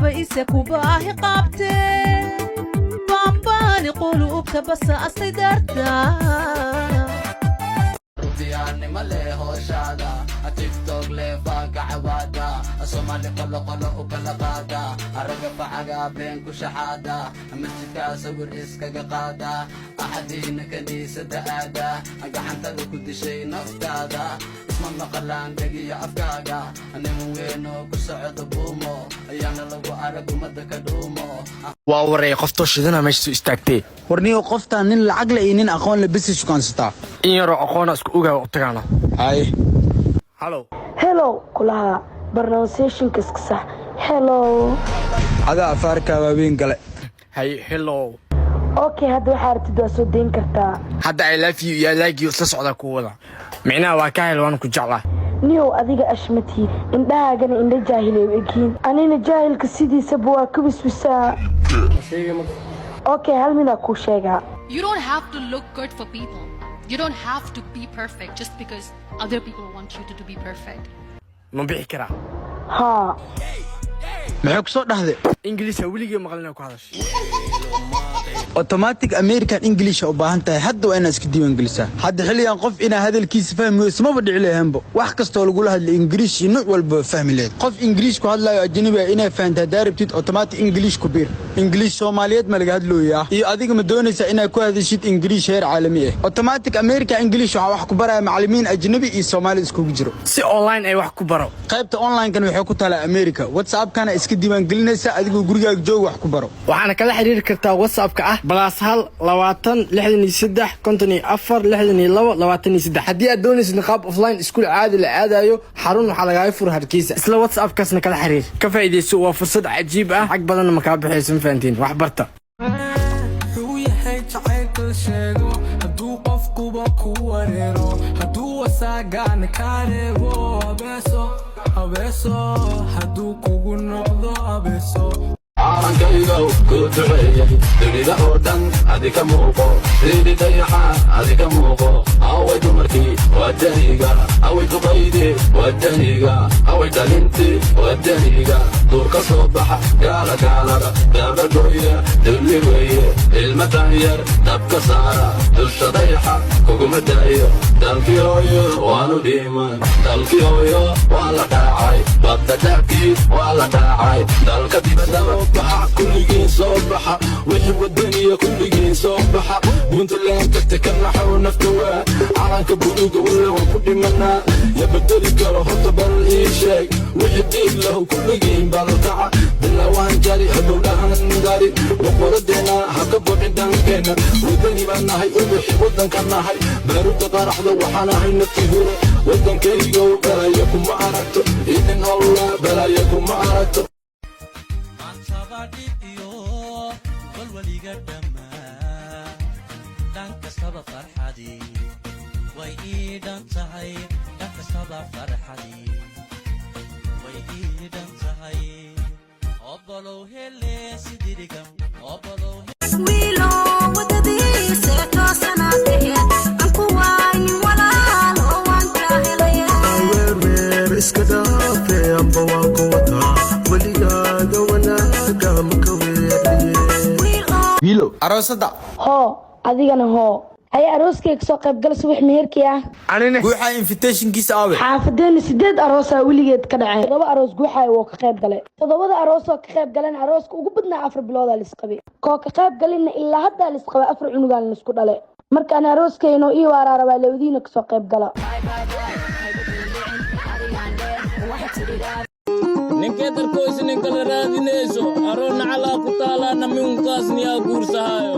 Bayse ku baahi qaabtee, baambaani quluubta basaastay dartaa. Rufiyaannimo leh hooshaada, TikTok leh faanka cawaada, Soomaali qolo qolo u kala qaada, araga facaga been ku shaxaada, masjidka sawir iskaga qaada, axadiina kaniisada aada, gacantada ku dishay naftaada, isma maqalaan dhegiyo afkaaga, nin weynoo ku socda buumo ayaana lagu arag ummadda ka dhuumo. Waa wareey, qoftoo shidana meesha soo istaagtee. Warniyo, qoftaan nin lacag leh iyo nin aqoon leh bisi shukaansataa. In yaroo aqoona isku ogaa u tagaana. Haye. Hello. Hello kulaha, pronunciationka iska sax. Hello. Adaa afaarkaa waaweyn gale. Haye, hello. Okay, hadda waxaa rabtid waa soo dayn kartaa. Hadda "I love you" iyo "I like you" isla socdaa ku wada micnaha waa ka hel, waan ku jeclaa. Niyow, adiga ashmatiid, indhahaagana indha jaahilay u egyihiin. Anina jaahilka sidiisaba waa ka wiswisaa. Okay, hal midaa kuu sheegaa. You don't have to look good for people. You don't have to be perfect just because other people want you to be perfect. Ma bixi karaa? Haa. Maxay ku soo dhahday? Ingiliisa weligii maqlina ku hadashay. Automatic American English u baahan tahay. Hadda waa inaad iska diiwaangelisaa. Hadda xilligan qof inaa hadalkiisa fahmi weyso maba dhici lahaynbo. Wax kastoo lagula hadla Ingiriish iyo nuuc walba fahmi lahayd. Qof Ingiriish ku hadlayo ajnabi ah inay fahanto haddaa rabtid, automatic English ku biir. Ingiliish Soomaaliyeed ma laga hadlooyaa? Iyo adiga ma doonaysaa inaad ku hadashid Ingiriish heer caalami ah? Automatic American English waxaa wax ku baraya macallimiin ajnabi iyo Soomaali iskugu jiro. Si online ay wax ku baro. Qaybta online-kan waxay ku taalaa America. WhatsAppkana iska diiwaangelinaysa, adigoo gurigaaga jooga wax ku baro. Waxaana kala xiriiri kartaa WhatsAppka ah +1 20 63 54 62 23. Haddii aad doonaysid qaab offline, iskuul caadi la aadayo, xarun waxaa lagaaga fura Hargeysa. Isla WhatsAppkaasna kala xiriir, ka faa'iidayso. Waa fursad cajiib ah, xag badanna makaa bixayso. Ma fahantiin? Wax barta. Wuxuu yahay jacaylka la sheego, hadduu qofkuba ku wareero, hadduu wasaagaana kaa reebo, abeeso, abeeso, hadduu kugu noqdo abeeso. Caalamkaygow ku duceeyey, dunida oo dhan adika muuqo, sidii dayaxa adika muuqo. Away dumarkii wadaniga, away duqaydi wadaniga, away dhalintii wadaniga, duurka soo baxa, gaala gaalada dabagoya, dulli weeye ilma danyar, dabka saara dusha dayaxa, kuguma daayo. Dalkii hooyo waanu dhiman, dalkii hooyo waa la dhaacay, badda dhaabkii waa la dhaacay, dalka dibadda. Baxa kulligiin, soo baxa, wixii wadaniya kulligiin soo baxa. Puntland tagta ka naxow nafta, waa calanka buluuga, walla waan ku dhimanaa. Ya bedeli karo horta, bal ii sheeg? Wixii dhiig lahu kulligiin balkaca, bilawaan jari, hadhowdhahan dari, boqoradeena ha ka bixin dhankeenna. Wadani baan nahay, ubaxi waddanka nahay, baaruudda qaraxda waxaan ahay nafti hure. Waddankaygow, balaya kuma aragto, idin Allah, balaya kuma aragto. Maantaba dhib iyo walwaliga dhammaa, dhan kastaba farxadii way ii dhan tahay, dhan kastaba farxadii way ii dhan tahay. Obolow hele sidirigan obolow. Wiilo wadadiisa toosanaad aheed, aan ku waaynin walaal oo waan kaa helaya. Weerweer iska dhaafe, amba waan ku wataa, weligaaga wanaaga maka weerdiye. Wiilo, aroosada. Hoo, adigana hoo. Haye, arooskay kasoo qaybgal subax meherkii ah. Anine? Guuxa invitationkiisa aawe? Xaafadeena sideed aroosaa weligeed ka dhaceen. Toddoba aroos guuxaay woo ka qayb galay. Toddobada aroosoo ka qayb galeen, arooska ugu badnaa 4 biloodaa lisqabay. Koo ka qayb galinna ilaa haddaa lisqabay, afar cunugaan lisku dhale. Markaan arooskayno ii waaraa rabaa, lawadiina kasoo qayb gala. Ninkee darkoysi nin kala raadinayso, aroo nacalaa ku taalaana miunkaas niyaa guursahaayo.